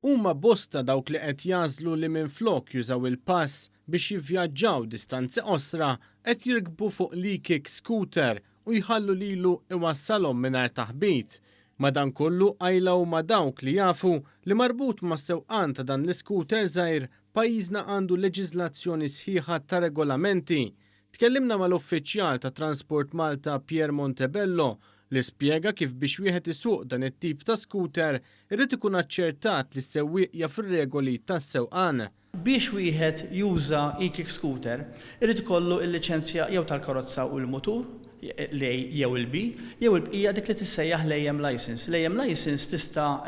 Huma bosta dawk li qed jagħżlu li minflok jużaw il-pass biex jivvjaġġaw distanzi qosra qed jirkbu fuq l-e-kick scooter u jħallu lilu iwassalhom mingħajr taħbit. Madankollu qajla huma dawk li jafu li marbut mas-sewqan ta' dan l-iscooter żgħir pajjiżna għandu leġiżlazzjoni sħiħa ta' regolamenti. Tkellimna mal-uffiċjal ta' Transport Malta Pierre Montebello li spjega kif biex wieħed isuq dan it-tip ta' scooter irid ikun aċċertat li s-sewwieq jaf ir-regoli tas-sewqan. Biex wieħed juża e-kick scooter irid ikollu l-liċenzja jew tal-karozza u l-mutur, l-A jew il-B, jew il-bqija dik li tissejjaħ l-AM license. L-AM license tista'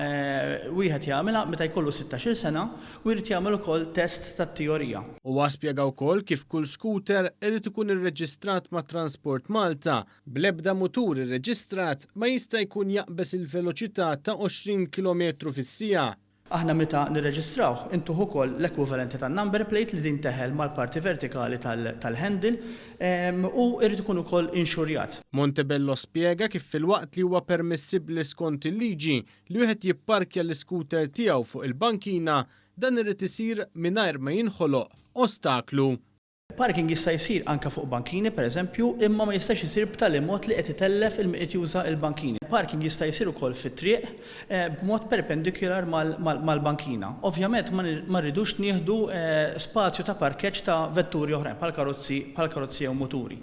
wieħed jagħmilha meta jkollu 16-il sena u jrid jagħmel ukoll test tat-teorija. Huwa spjega wkoll kif kull scooter irid ikun irreġistrat ma' Transport Malta, bl-ebda mutur irreġistrat ma jista' jkun jaqbeż il-veloċità ta' 20 kilometru fis-siegħa. Aħna meta nirreġistrawh intuh ukoll l-ekwivalenti tan-number plate li din teħel mal-parti vertikali tal-handle u jrid ikun ukoll inxurjat. Montebello spjega kif filwaqt li huwa permissibbli skont il-liġi li wieħed jipparkja l-iscooter tiegħu fuq il-bankina, dan irid isir mingħajr ma jinħoloq ostaklu. Parking jista' jsir anke fuq bankini, pereżempju, imma ma jistax isir b'tali mod li qed itellef il min qed juża l-bankini. Parking jista' jsir ukoll fit-triq b'mod perpendicular mal-bankina. Ovvjament ma rridux nieħdu spazju ta' parkeġġ ta' vetturi oħrajn bħal karozzi bħal karozzi jew muturi.